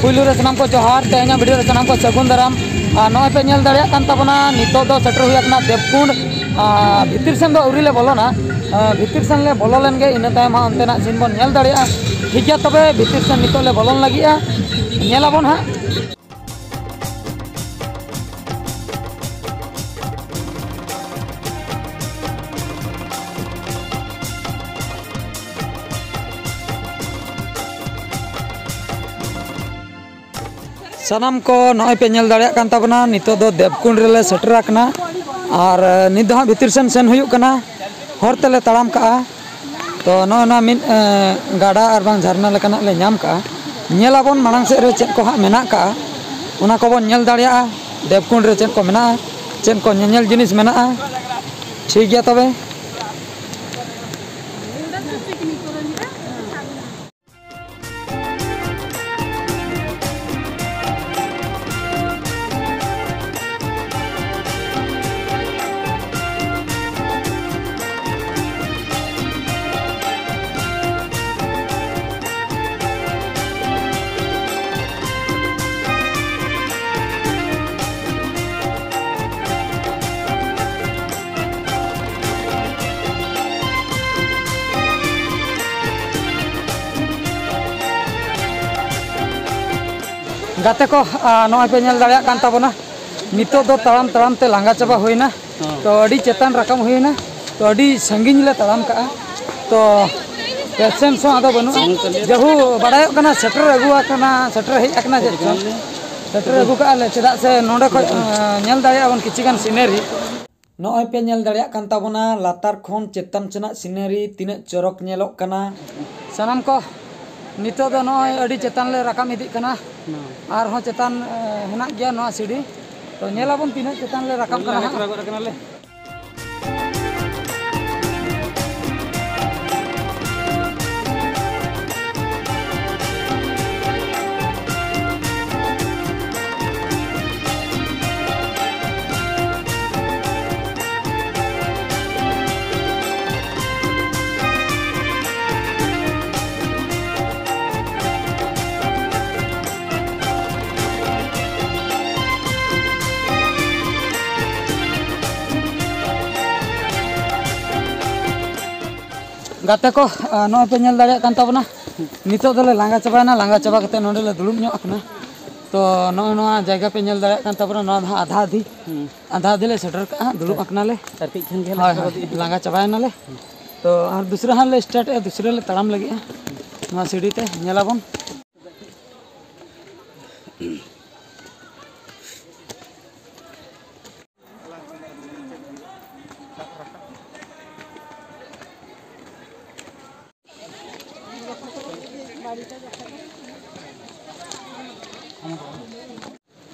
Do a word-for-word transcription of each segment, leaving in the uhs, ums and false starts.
ᱯᱩᱭᱞᱩ ᱨᱮ ᱥᱟᱱᱟᱢ ᱠᱚ ᱡᱚᱦᱟᱨ, ᱛᱮᱦᱮᱧᱟᱜ video ᱨᱮ ᱥᱟᱱᱟᱢ ᱠᱚ ᱥᱟᱹᱜᱩᱱ ᱫᱟᱨᱟᱢ᱾ ᱟᱨ ᱱᱚᱜᱼᱚᱭ ᱯᱮ ᱧᱮᱞ ᱫᱟᱲᱮᱭᱟᱜ ᱠᱟᱱ ᱛᱟᱵᱚᱱᱟ, ᱱᱤᱛᱚᱜ ᱫᱚ ᱥᱮᱴᱮᱨ ᱦᱩᱭ ᱟᱠᱟᱱᱟ ᱫᱮᱵᱽᱠᱩᱸᱰ᱾ ᱟᱨ ᱵᱷᱤᱛᱤᱨ ᱥᱮᱱ ᱫᱚ ᱟᱹᱣᱨᱤ ᱞᱮ ᱵᱚᱞᱚᱱᱟ᱾ ᱟᱨ ᱵᱷᱤᱛᱤᱨ ᱥᱮᱱ ᱞᱮ ᱵᱚᱞᱚ ᱞᱮᱱ ᱜᱮ, ᱤᱱᱟᱹ ᱛᱟᱭᱚᱢ ᱦᱟᱸᱜ ᱚᱱᱛᱮᱱᱟᱜ scene ᱵᱚᱱ ᱧᱮᱞ ᱫᱟᱲᱮᱭᱟᱜᱼᱟ᱾ ᱴᱷᱤᱠ ᱜᱮᱭᱟ, ᱛᱚᱵᱮ ᱵᱷᱤᱛᱤᱨ ᱥᱮᱱ ᱱᱤᱛᱚᱜ ᱞᱮ ᱵᱚᱞᱚᱱ ᱞᱟᱹᱜᱤᱫᱼᱟ, ᱧᱮᱞ ᱟᱵᱚᱱ ᱦᱟᱸᱜ᱾ ᱥᱟᱱᱟᱢ ᱠᱚ ᱱᱚᱜᱼᱚᱭ ᱯᱮ ᱧᱮᱞ ᱫᱟᱲᱮᱭᱟᱜ ᱠᱟᱱ ᱛᱟᱵᱚᱱᱟ, ᱱᱤᱛᱚᱜ ᱫᱚ ᱫᱮᱵᱽᱠᱩᱸᱰ ᱨᱮᱞᱮ ᱥᱮᱴᱮᱨ ᱟᱠᱟᱱᱟ᱾ ᱟᱨ, ᱮ, ᱱᱤᱛ ᱫᱚ ᱦᱟᱸᱜ ᱵᱷᱤᱛᱤᱨ ᱥᱮᱱ ᱥᱮᱱ ᱦᱩᱭᱩᱜ ᱠᱟᱱᱟ, ᱦᱚᱨ ᱛᱮᱞᱮ ᱛᱟᱲᱟᱢ ᱠᱟᱜᱼᱟ᱾ ᱛᱚ ᱱᱚᱜᱼᱚᱭ ᱱᱚᱣᱟ ᱢᱤᱫ, ᱮ, ᱜᱟᱰᱟ ᱟᱨ ᱵᱟᱝ ᱡᱷᱟᱨᱱᱟ ᱞᱮᱠᱟᱱᱟᱜ ᱞᱮ ᱧᱟᱢ ᱠᱟᱜᱼᱟ᱾ ᱧᱮᱞ ᱟᱵᱚᱱ ᱢᱟᱲᱟᱝ ᱥᱮᱫ ᱨᱮ ᱪᱮᱫ ᱠᱚ ᱦᱟᱸᱜ ᱢᱮᱱᱟᱜ ᱠᱟᱜᱼᱟ, ᱚᱱᱟ ᱠᱚᱵᱚᱱ ᱧᱮᱞ ᱫᱟᱲᱮᱭᱟᱜᱼᱟ᱾ ᱫᱮᱵᱽᱠᱩᱸᱰ ᱨᱮ ᱪᱮᱫ ᱠᱚ ᱢᱮᱱᱟᱜᱼᱟ, ᱪᱮᱫ ᱠᱚ ᱧᱮᱧᱮᱞ ᱡᱤᱱᱤᱥ ᱢᱮᱱᱟᱜᱼᱟ᱾ ᱴᱷᱤᱠ ᱜᱮᱭᱟ ᱛᱚᱵᱮ᱾ ᱜᱟᱛᱮ ᱠᱚ, ᱟ, ᱱᱚᱜᱼᱚᱭ ᱯᱮ ᱧᱮᱞ ᱫᱟᱲᱮᱭᱟᱜ ᱠᱟᱱ ᱛᱟᱵᱚᱱᱟ, ᱱᱤᱛᱚᱜ ᱫᱚ ᱛᱟᱲᱟᱢ ᱛᱟᱲᱟᱢ ᱛᱮ ᱞᱟᱸᱜᱟ ᱪᱟᱵᱟ ᱦᱩᱭᱱᱟ᱾ ᱦᱚᱸ᱾ ᱛᱚ ᱟᱹᱰᱤ ᱪᱮᱛᱟᱱ ᱨᱟᱠᱟᱵ ᱦᱩᱭᱱᱟ, ᱛᱚ ᱟᱹᱰᱤ ᱥᱟᱺᱜᱤᱧ ᱞᱮ ᱛᱟᱲᱟᱢ ᱠᱟᱜᱼᱟ᱾ ᱛᱚ patience ᱦᱚᱸ ᱟᱫᱚ ᱵᱟᱹᱱᱩᱜᱼᱟ᱾ ᱡᱟᱹᱦᱩ ᱵᱟᱲᱟᱭᱚᱜ ᱠᱟᱱᱟ, ᱥᱮᱴᱮᱨ ᱟᱹᱜᱩ ᱟᱠᱟᱱᱟ, ᱥᱮᱴᱮᱨ ᱦᱮᱡ ᱟᱠᱟᱱᱟ ᱪᱮᱫ ᱪᱚᱝ᱾ ᱥᱮᱴᱮᱨ ᱟᱹᱜᱩ ᱠᱟᱜᱼᱟ ᱞᱮ, ᱪᱮᱫᱟᱜ ᱥᱮ ᱱᱚᱸᱰᱮ ᱠᱷᱚᱡ, ᱟᱸ, ᱧᱮᱞ ᱫᱟᱲᱮᱭᱟᱜᱼᱟ ᱵᱚᱱ ᱠᱤᱪᱷᱩ ᱜᱟᱱ scenery᱾ ᱱᱚᱜᱼᱚᱭ ᱯᱮ ᱧᱮᱞ ᱫᱟᱲᱮᱭᱟᱜ ᱠᱟᱱ ᱛᱟᱵᱚᱱᱟ, ᱞᱟᱛᱟᱨ ᱠᱷᱚᱱ ᱪᱮᱛᱟᱱ ᱥᱮᱱᱟᱜ scenery ᱛᱤᱱᱟᱹᱜ ᱪᱚᱨᱚᱠ ᱧᱮᱞᱚᱜ ᱠᱟᱱᱟ᱾ ᱥᱟᱱᱟᱢ ᱠᱚ ᱱᱤᱛᱚᱜ ᱫᱚ ᱱᱚᱜᱼᱚᱭ ᱟᱹᱰᱤ ᱪᱮᱛᱟᱱ ᱞᱮ ᱨᱟᱠᱟᱵ ᱤᱫᱤᱜ ᱠᱟᱱᱟ᱾ ᱦᱮᱸ᱾ ᱟᱨᱦᱚᱸ ᱪᱮᱛᱟᱱ, ᱮ, ᱦᱮᱱᱟᱜ ᱜᱮᱭᱟ ᱱᱚᱣᱟ ᱥᱤᱲᱤ᱾ ᱛᱚ ᱧᱮᱞ ᱟᱵᱚᱱ ᱛᱤᱱᱟᱹᱜ ᱪᱮᱛᱟᱱ ᱞᱮ ᱨᱟᱠᱟᱵ ᱠᱟᱱᱟ ᱦᱟᱸᱜ᱾ ᱨᱟᱠᱟᱵ ᱠᱟᱱᱟᱞᱮ᱾ ᱜᱟᱛᱮ ᱠᱚ, ᱟ, ᱱᱚᱜᱼᱚᱭ ᱯᱮ ᱧᱮᱞ ᱫᱟᱲᱮᱭᱟᱜ ᱠᱟᱱ ᱛᱟᱵᱚᱱᱟ, ᱱᱤᱛᱚᱜ ᱫᱚᱞᱮ ᱞᱟᱸᱜᱟ ᱪᱟᱵᱟᱭᱮᱱᱟ᱾ ᱞᱟᱸᱜᱟ ᱪᱟᱵᱟ ᱠᱟᱛᱮ ᱱᱚᱸᱰᱮ ᱞᱮ ᱫᱩᱲᱩᱵ ᱧᱚᱜ ᱟᱠᱟᱱᱟ᱾ ᱛᱚ ᱱᱚᱜᱼᱚᱭ ᱱᱚᱣᱟ ᱡᱟᱭᱜᱟ ᱯᱮ ᱧᱮᱞ ᱫᱟᱲᱮᱭᱟᱜ ᱠᱟᱱ ᱛᱟᱵᱚᱱᱟ, ᱱᱚᱣᱟ ᱫᱚ ᱦᱟᱸᱜ ᱟᱫᱷᱟ ᱟᱫᱷᱤ, ᱟᱫᱷᱟ ᱟᱫᱷᱤ ᱞᱮ ᱥᱮᱴᱮᱨ ᱠᱟᱜᱼᱟ, ᱫᱩᱲᱩᱵ ᱟᱠᱟᱱᱟᱞᱮ᱾ ᱟᱨ ᱠᱟᱹᱡ ᱠᱷᱟᱱ ᱜᱮ ᱦᱳᱭ, ᱦᱳᱭ, ᱞᱟᱸᱜᱟ ᱪᱟᱵᱟᱭᱮᱱᱟᱞᱮ᱾ ᱛᱚ ᱟᱨ ᱫᱩᱥᱨᱟ ᱦᱟᱸᱜ ᱞᱮ ᱥᱴᱟᱨᱴ ᱮᱜᱼᱟ, ᱫᱩᱥᱨᱟ ᱞᱮ ᱛᱟᱲᱟᱢ ᱞᱟᱹᱜᱤᱫᱼᱟ ᱱᱚᱣᱟ ᱥᱤᱲᱤ ᱛᱮ, ᱧᱮᱞᱟᱵᱚᱱ᱾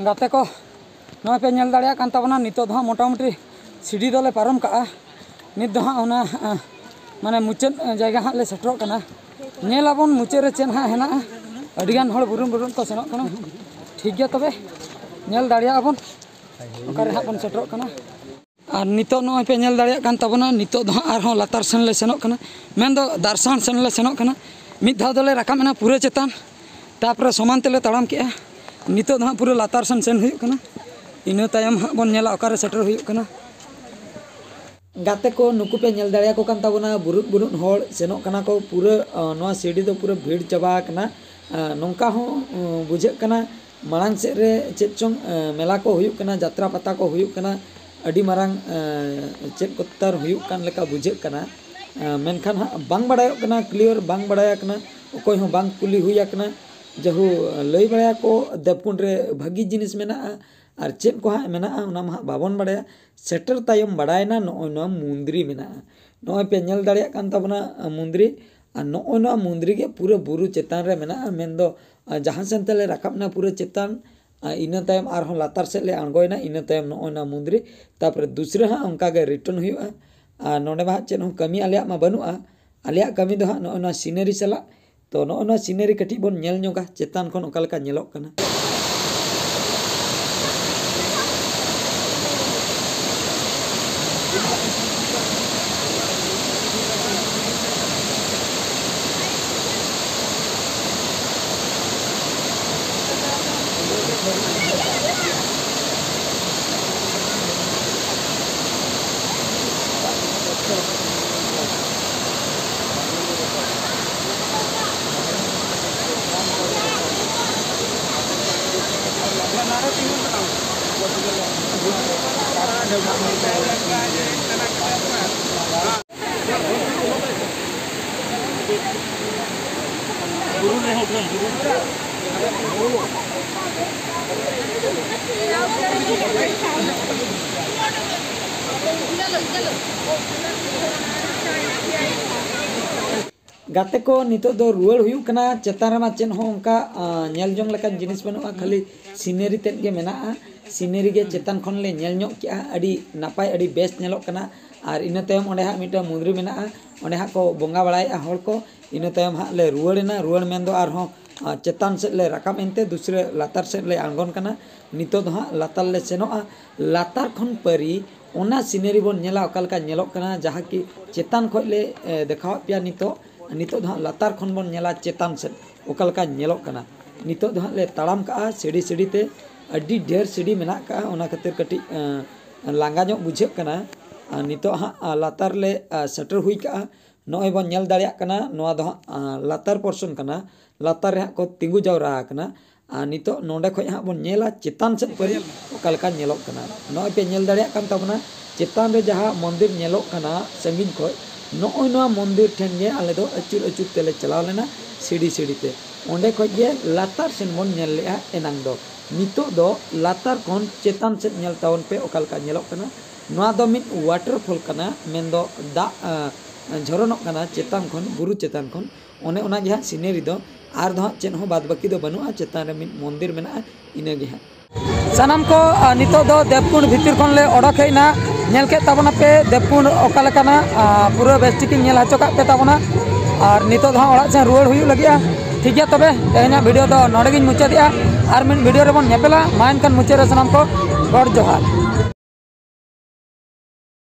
ᱜᱟᱛᱮ ᱠᱚ, ᱱᱚᱜᱼᱚᱭ ᱯᱮ ᱧᱮᱞ ᱫᱟᱲᱮᱭᱟᱜ ᱠᱟᱱ ᱛᱟᱵᱚᱱᱟ, ᱱᱤᱛᱚᱜ ᱫᱚ ᱦᱟᱸᱜ ᱢᱚᱴᱟᱢᱩᱴᱤ ᱥᱤᱲᱤ ᱫᱚᱞᱮ ᱯᱟᱨᱚᱢ ᱠᱟᱜᱼᱟ᱾ ᱱᱤᱛ ᱫᱚ ᱦᱟᱸᱜ ᱚᱱᱟ, ᱟᱸ, ᱢᱟᱱᱮ ᱢᱩᱪᱟᱹᱫ ᱡᱟᱭᱜᱟ ᱦᱟᱸᱜ ᱞᱮ ᱥᱮᱴᱮᱨᱚᱜ ᱠᱟᱱᱟ᱾ ᱧᱮᱞᱟᱵᱚᱱ ᱢᱩᱪᱟᱹᱫ ᱨᱮ ᱪᱮᱫ ᱦᱟᱸᱜ ᱦᱮᱱᱟᱜᱼᱟ᱾ ᱟᱹᱰᱤᱜᱟᱱ ᱦᱚᱲ ᱵᱩᱨᱩᱢ ᱵᱩᱨᱩᱢ ᱠᱚ ᱥᱮᱱᱚᱜ ᱠᱟᱱᱟ᱾ ᱴᱷᱤᱠ ᱜᱮᱭᱟ, ᱛᱚᱵᱮ ᱧᱮᱞ ᱫᱟᱲᱮᱭᱟᱜᱼᱟ ᱵᱚᱱ ᱚᱠᱟᱨᱮ ᱦᱟᱸᱜ ᱵᱚᱱ ᱥᱮᱴᱮᱨᱚᱜ ᱠᱟᱱᱟ᱾ ᱟᱨ ᱱᱤᱛᱚᱜ ᱱᱚᱜᱼᱚᱭ ᱯᱮ ᱧᱮᱞ ᱫᱟᱲᱮᱭᱟᱜ ᱠᱟᱱ ᱛᱟᱵᱚᱱᱟ, ᱱᱤᱛᱚᱜ ᱫᱚ ᱦᱟᱸᱜ ᱟᱨᱦᱚᱸ ᱞᱟᱛᱟᱨ ᱥᱮᱱ ᱞᱮ ᱥᱮᱱᱚᱜ ᱠᱟᱱᱟ, ᱢᱮᱱᱫᱚ ᱫᱟᱨᱥᱟᱱ ᱥᱮᱱ ᱞᱮ ᱥᱮᱱᱚᱜ ᱠᱟᱱᱟ᱾ ᱢᱤᱫ ᱫᱷᱟᱣ ᱫᱚᱞᱮ ᱨᱟᱠᱟᱵ ᱮᱱᱟ ᱯᱩᱨᱟᱹ ᱪᱮᱛᱟᱱ, ᱛᱟᱨᱯᱚᱨᱮ ᱥᱚᱢᱟᱱ ᱛᱮᱞᱮ ᱛᱟᱲᱟᱢ ᱠᱮᱜᱼᱟ᱾ ᱱᱤᱛᱚᱜ ᱫᱚ ᱦᱟᱸᱜ ᱯᱩᱨᱟᱹ ᱞᱟᱛᱟᱨ ᱥᱮᱱ ᱥᱮᱱ ᱦᱩᱭᱩᱜ ᱠᱟᱱᱟ᱾ ᱤᱱᱟᱹ ᱛᱟᱭᱚᱢ ᱦᱟᱸᱜ ᱵᱚᱱ ᱧᱮᱞᱟ ᱚᱠᱟᱨᱮ ᱥᱮᱴᱮᱨ ᱦᱩᱭᱩᱜ ᱠᱟᱱᱟ᱾ ᱜᱟᱛᱮ ᱠᱚ, ᱱᱩᱠᱩ ᱯᱮ ᱧᱮᱞ ᱫᱟᱲᱮᱭᱟᱠᱚ ᱠᱟᱱ ᱛᱟᱵᱚᱱᱟ, ᱵᱩᱨᱩᱫ ᱵᱩᱨᱩᱫ ᱦᱚᱲ ᱥᱮᱱᱚᱜ ᱠᱟᱱᱟ ᱠᱚ᱾ ᱯᱩᱨᱟᱹ, ᱟᱸ, ᱱᱚᱣᱟ ᱥᱤᱲᱤ ᱫᱚ ᱯᱩᱨᱟᱹ ᱵᱷᱤᱲ ᱪᱟᱵᱟ ᱟᱠᱟᱱᱟ᱾ ᱟᱸ, ᱱᱚᱝᱠᱟ ᱦᱚᱸ, ᱟᱸ, ᱵᱩᱡᱷᱟᱹᱜ ᱠᱟᱱᱟ ᱢᱟᱲᱟᱝ ᱥᱮᱫ ᱨᱮ ᱪᱮᱫ ᱪᱚᱝ, ᱟᱸ, ᱢᱮᱞᱟ ᱠᱚ ᱦᱩᱭᱩᱜ ᱠᱟᱱᱟ, ᱡᱟᱛᱨᱟ ᱯᱟᱛᱟ ᱠᱚ ᱦᱩᱭᱩᱜ ᱠᱟᱱᱟ, ᱟᱹᱰᱤ ᱢᱟᱨᱟᱝ, ᱟᱸ, ᱪᱮᱫ ᱠᱚᱛᱟᱨ ᱦᱩᱭᱩᱜ ᱠᱟᱱ ᱞᱮᱠᱟ ᱵᱩᱡᱷᱟᱹᱜ ᱠᱟᱱᱟ᱾ ᱟᱸ, ᱢᱮᱱᱠᱷᱟᱱ ᱦᱟᱸᱜ ᱵᱟᱝ ᱵᱟᱲᱟᱭᱚᱜ ᱠᱟᱱᱟ, ᱠᱞᱤᱭᱟᱨ ᱵᱟᱝ ᱵᱟᱲᱟᱭ ᱠᱟᱱᱟ, ᱚᱠᱚᱭ ᱦᱚᱸ ᱵᱟᱝ ᱠᱩᱞᱤ ᱦᱩᱭ ᱟᱠᱟᱱᱟ᱾ ᱡᱟᱦᱳ, ᱞᱟᱹᱭ ᱵᱟᱲᱟᱭᱟᱠᱚ ᱫᱮᱵᱽᱠᱩᱸᱰ ᱨᱮ ᱵᱷᱟᱹᱜᱤ ᱡᱤᱱᱤᱥ ᱢᱮᱱᱟᱜᱼᱟ, ᱟᱨ ᱪᱮᱫ ᱠᱚ ᱦᱟᱸᱜ ᱢᱮᱱᱟᱜᱼᱟ ᱚᱱᱟ ᱢᱟ ᱦᱟᱸᱜ ᱵᱟᱵᱚᱱ ᱵᱟᱲᱟᱭᱟ᱾ ᱥᱮᱴᱮᱨ ᱛᱟᱭᱚᱢ ᱵᱟᱲᱟᱭᱮᱱᱟ ᱱᱚᱜᱼᱚᱭ ᱱᱚᱣᱟ ᱢᱩᱱᱫᱽᱨᱤ ᱢᱮᱱᱟᱜᱼᱟ᱾ ᱱᱚᱜᱼᱚᱭ ᱯᱮ ᱧᱮᱞ ᱫᱟᱲᱮᱭᱟᱜ ᱠᱟᱱ ᱛᱟᱵᱚᱱᱟ, ᱟ, ᱢᱩᱱᱫᱽᱨᱤ, ᱟᱨ ᱱᱚᱜᱼᱚᱭ ᱱᱚᱣᱟ ᱢᱩᱱᱫᱽᱨᱤ ᱜᱮ ᱯᱩᱨᱟᱹ ᱵᱩᱨᱩ ᱪᱮᱛᱟᱱ ᱨᱮ ᱢᱮᱱᱟᱜᱼᱟ᱾ ᱢᱮᱱᱫᱚ, ᱟ, ᱡᱟᱦᱟᱸ ᱥᱮᱱ ᱛᱮᱞᱮ ᱨᱟᱠᱟᱵ ᱮᱱᱟ ᱯᱩᱨᱟᱹ ᱪᱮᱛᱟᱱ, ᱟ, ᱤᱱᱟᱹ ᱛᱟᱭᱚᱢ ᱟᱨᱦᱚᱸ ᱞᱟᱛᱟᱨ ᱥᱮᱫ ᱞᱮ ᱟᱬᱜᱚᱭᱮᱱᱟ, ᱤᱱᱟᱹ ᱛᱟᱭᱚᱢ ᱱᱚᱜᱼᱚᱭ ᱱᱚᱣᱟ ᱢᱩᱱᱫᱽᱨᱤ, ᱛᱟᱨᱯᱚᱨᱮ ᱫᱩᱥᱨᱟᱹ ᱦᱟᱸᱜ ᱚᱱᱠᱟ ᱜᱮ ᱨᱤᱴᱟᱨᱱ ᱦᱩᱭᱩᱜᱼᱟ᱾ ᱟᱨ ᱱᱚᱰᱮ ᱢᱟ ᱦᱟᱸᱜ ᱪᱮᱫ ᱦᱚᱸ ᱠᱟᱹᱢᱤ ᱟᱞᱮᱭᱟᱜ ᱢᱟ ᱵᱟᱹᱱᱩᱜᱼᱟ, ᱟᱞᱮᱭᱟᱜ ᱠᱟᱹᱢᱤ ᱫᱚ ᱦᱟᱸᱜ ᱱᱚᱜᱼᱚᱭ ᱱᱚᱣᱟ ᱥᱤᱱᱟᱨᱤ ᱥᱟᱞᱟᱜ᱾ ᱛᱚ ᱱᱚᱜᱼᱚ ᱱᱚᱣᱟ ᱥᱤᱱᱟᱨᱤ ᱠᱟᱹᱴᱤᱡ ᱵᱚᱱ ᱧᱮᱞ ᱧᱚᱜᱟ, ᱪᱮᱛᱟᱱ ᱠᱷᱚᱱ ᱚᱠᱟ ᱞᱮᱠᱟ ᱧᱮᱞᱚᱜ ᱠᱟᱱᱟ᱾ ᱜᱟᱛᱮ ᱠᱚ, ᱱᱤᱛᱚᱜ ᱫᱚ ᱨᱩᱣᱟᱹᱲ ᱦᱩᱭᱩᱜ ᱠᱟᱱᱟ᱾ ᱪᱮᱛᱟᱱ ᱨᱮᱢᱟ ᱪᱮᱫ ᱦᱚᱸ ᱚᱱᱠᱟ, ᱟᱸ, ᱧᱮᱞ ᱡᱚᱝ ᱞᱮᱠᱟᱱ ᱡᱤᱱᱤᱥ ᱵᱟᱹᱱᱩᱜᱼᱟ, ᱠᱷᱟᱹᱞᱤ ᱥᱤᱱᱟᱨᱤ ᱛᱮᱫ ᱜᱮ ᱢᱮᱱᱟᱜᱼᱟ᱾ ᱥᱤᱱᱟᱨᱤ ᱜᱮ ᱪᱮᱛᱟᱱ ᱠᱷᱚᱱ ᱞᱮ ᱧᱮᱞ ᱧᱚᱜ ᱠᱮᱜᱼᱟ, ᱟᱹᱰᱤ ᱱᱟᱯᱟᱭ, ᱟᱹᱰᱤ ᱵᱮᱥ ᱧᱮᱞᱚᱜ ᱠᱟᱱᱟ᱾ ᱟᱨ ᱤᱱᱟᱹ ᱛᱟᱭᱚᱢ ᱚᱸᱰᱮ ᱦᱟᱸᱜ ᱢᱤᱫᱴᱟᱝ ᱢᱚᱱᱫᱤᱨ ᱢᱮᱱᱟᱜᱼᱟ, ᱚᱸᱰᱮ ᱦᱟᱸᱜ ᱠᱚ ᱵᱚᱸᱜᱟ ᱵᱟᱲᱟᱭᱮᱫᱼᱟ ᱦᱚᱲ ᱠᱚ᱾ ᱤᱱᱟᱹ ᱛᱟᱭᱚᱢ ᱦᱟᱸᱜ ᱞᱮ ᱨᱩᱣᱟᱹᱲ ᱮᱱᱟ᱾ ᱨᱩᱣᱟᱹᱲ ᱢᱮᱱᱫᱚ ᱟᱨᱦᱚᱸ, ᱟᱸ, ᱪᱮᱛᱟᱱ ᱥᱮᱫ ᱞᱮ ᱨᱟᱠᱟᱵ ᱮᱱᱛᱮ ᱫᱩᱥᱨᱟᱹ ᱞᱟᱛᱟᱨ ᱥᱮᱫ ᱞᱮ ᱟᱬᱜᱚᱱ ᱠᱟᱱᱟ᱾ ᱱᱤᱛᱚᱜ ᱫᱚ ᱦᱟᱸᱜ ᱞᱟᱛᱟᱨ ᱞᱮ ᱥᱮᱱᱚᱜᱼᱟ᱾ ᱞᱟᱛᱟᱨ ᱠᱷᱚᱱ ᱯᱟᱹᱨᱤ ᱚᱱᱟ ᱥᱤᱱᱟᱨᱤ ᱵᱚᱱ ᱧᱮᱞᱟ, ᱚᱠᱟ ᱞᱮᱠᱟ ᱧᱮᱞᱚᱜ ᱠᱟᱱᱟ, ᱡᱟᱦᱟᱸ ᱠᱤ ᱪᱮᱛᱟᱱ ᱠᱷᱚᱱ ᱞᱮ, ᱮ, ᱫᱮᱠᱷᱟᱣᱟᱫ ᱯᱮᱭᱟ᱾ ᱱᱤᱛᱚᱜ, ᱱᱤᱛᱚᱜ ᱫᱚ ᱦᱟᱸᱜ ᱞᱟᱛᱟᱨ ᱠᱷᱚᱱ ᱵᱚᱱ ᱧᱮᱞᱟ ᱪᱮᱛᱟᱱ ᱥᱮᱫ ᱚᱠᱟ ᱞᱮᱠᱟ ᱧᱮᱞᱚᱜ ᱠᱟᱱᱟ᱾ ᱱᱤᱛᱚᱜ ᱫᱚ ᱦᱟᱸᱜ ᱞᱮ ᱛᱟᱲᱟᱢ ᱠᱟᱜᱼᱟ ᱥᱤᱲᱤ ᱥᱤᱲᱤ ᱛᱮ, ᱟᱹᱰᱤ ᱰᱷᱮᱨ ᱥᱤᱲᱤ ᱢᱮᱱᱟᱜ ᱠᱟᱜᱼᱟ, ᱚᱱᱟ ᱠᱷᱟᱹᱛᱤᱨ ᱠᱟᱹᱴᱤᱡ, ᱮ, ᱞᱟᱸᱜᱟ ᱧᱚᱜ ᱵᱩᱡᱷᱟᱹᱜ ᱠᱟᱱᱟ᱾ ᱟᱨ ᱱᱤᱛᱚᱜ ᱦᱟᱸᱜ, ᱟ, ᱞᱟᱛᱟᱨ ᱞᱮ, ᱟ, ᱥᱮᱴᱮᱨ ᱦᱩᱭ ᱠᱟᱜᱼᱟ᱾ ᱱᱚᱜᱼᱚᱭ ᱵᱚᱱ ᱧᱮᱞ ᱫᱟᱲᱮᱭᱟᱜ ᱠᱟᱱᱟ, ᱱᱚᱣᱟ ᱫᱚ ᱦᱟᱸᱜ, ᱟ, ᱞᱟᱛᱟᱨ ᱯᱚᱨᱥᱚᱱ ᱠᱟᱱᱟ᱾ ᱞᱟᱛᱟᱨ ᱨᱮ ᱦᱟᱸᱜ ᱠᱚ ᱛᱤᱸᱜᱩ ᱡᱟᱣᱨᱟ ᱟᱠᱟᱱᱟ᱾ ᱟᱨ ᱱᱤᱛᱚᱜ ᱱᱚᱸᱰᱮ ᱠᱷᱚᱡ ᱦᱟᱸᱜ ᱵᱚᱱ ᱧᱮᱞᱟ ᱪᱮᱛᱟᱱ ᱥᱮᱫ ᱯᱟᱹᱨᱤ ᱚᱠᱟ ᱞᱮᱠᱟ ᱧᱮᱞᱚᱜ ᱠᱟᱱᱟ᱾ ᱱᱚᱜᱼᱚᱭ ᱯᱮ ᱧᱮᱞ ᱫᱟᱲᱮᱭᱟᱜ ᱠᱟᱱ ᱛᱟᱵᱚᱱᱟ, ᱪᱮᱛᱟᱱ ᱨᱮ ᱡᱟᱦᱟᱸ ᱢᱚᱱᱫᱤᱨ ᱧᱮᱞᱚᱜ ᱠᱟᱱᱟ ᱥᱟᱺᱜᱤᱧ ᱠᱷᱚᱡ, ᱱᱚᱜᱼᱚᱭ ᱱᱚᱣᱟ ᱢᱚᱱᱫᱤᱨ ᱴᱷᱮᱱ ᱜᱮ ᱟᱞᱮ ᱫᱚ ᱟᱹᱪᱩᱨ ᱟᱹᱪᱩᱨ ᱛᱮᱞᱮ ᱪᱟᱞᱟᱣ ᱞᱮᱱᱟ ᱥᱤᱲᱤ ᱥᱤᱲᱤ ᱛᱮ᱾ ᱚᱸᱰᱮ ᱠᱷᱚᱡ ᱜᱮ ᱞᱟᱛᱟᱨ ᱥᱮᱱ ᱵᱚᱱ ᱧᱮᱞ ᱞᱮᱜᱼᱟ ᱮᱱᱟᱝ ᱫᱚ᱾ ᱱᱤᱛᱚᱜ ᱫᱚ ᱞᱟᱛᱟᱨ ᱠᱷᱚᱱ ᱪᱮᱛᱟᱱ ᱥᱮᱫ ᱧᱮᱞ ᱛᱟᱵᱚᱱ ᱯᱮ ᱚᱠᱟ ᱞᱮᱠᱟ ᱧᱮᱞᱚᱜ ᱠᱟᱱᱟ᱾ ᱱᱚᱣᱟ ᱫᱚ ᱢᱤᱫ waterfall ᱠᱟᱱᱟ, ᱢᱮᱱᱫᱚ ᱫᱟᱜ, ᱟ, ᱡᱷᱚᱨᱚᱱᱚᱜ ᱠᱟᱱᱟ ᱪᱮᱛᱟᱱ ᱠᱷᱚᱱ, ᱵᱩᱨᱩ ᱪᱮᱛᱟᱱ ᱠᱷᱚᱱ᱾ ᱚᱱᱮ ᱚᱱᱟ ᱜᱮ ᱦᱟᱸᱜ ᱥᱤᱱᱟᱨᱤ ᱫᱚ, ᱟᱨ ᱫᱚ ᱦᱟᱸᱜ ᱪᱮᱫ ᱦᱚᱸ ᱵᱟᱫ ᱵᱟᱹᱠᱤ ᱫᱚ ᱵᱟᱹᱱᱩᱜᱼᱟ᱾ ᱪᱮᱛᱟᱱ ᱨᱮ ᱢᱤᱫ ᱢᱚᱱᱫᱤᱨ ᱢᱮᱱᱟᱜᱼᱟ, ᱤᱱᱟᱹ ᱜᱮ ᱦᱟᱸᱜ᱾ ᱥᱟᱱᱟᱢ ᱠᱚ, ᱟ, ᱱᱤᱛᱚᱜ ᱫᱚ ᱫᱮᱵᱽᱠᱩᱸᱰ ᱵᱷᱤᱛᱤᱨ ᱠᱷᱚᱱ ᱞᱮ ᱚᱰᱚᱠ ᱦᱮᱡ ᱮᱱᱟ᱾ ᱧᱮᱞ ᱠᱮᱫ ᱛᱟᱵᱚᱱᱟᱯᱮ ᱫᱮᱵᱽᱠᱩᱸᱰ ᱚᱠᱟ ᱞᱮᱠᱟᱱᱟ, ᱟ, ᱯᱩᱨᱟᱹ ᱵᱮᱥ ᱴᱷᱤᱠ ᱤᱧ ᱧᱮᱞ ᱦᱚᱪᱚ ᱠᱟᱜ ᱯᱮ ᱛᱟᱵᱚᱱᱟ᱾ ᱟᱨ ᱱᱤᱛᱚᱜ ᱫᱚ ᱦᱟᱸᱜ ᱚᱲᱟᱜ ᱥᱮᱱ ᱨᱩᱣᱟᱹᱲ ᱦᱩᱭᱩᱜ ᱞᱟᱹᱜᱤᱫᱼᱟ᱾ ᱴᱷᱤᱠ ᱜᱮᱭᱟ, ᱛᱚᱵᱮ ᱛᱮᱦᱮᱧᱟᱜ video ᱫᱚ ᱱᱚᱰᱮ ᱜᱤᱧ ᱢᱩᱪᱟᱹᱫᱮᱜᱼᱟ᱾ ᱟᱨ ᱢᱤᱫ video ᱨᱮᱵᱚᱱ ᱧᱮᱯᱮᱞᱟ᱾ ᱢᱟ ᱮᱱᱠᱷᱟᱱ ᱢᱩᱪᱟᱹᱫ ᱨᱮ ᱥᱟᱱᱟᱢ ᱠᱚ ᱜᱚᱰ ᱡᱚᱦᱟᱨ᱾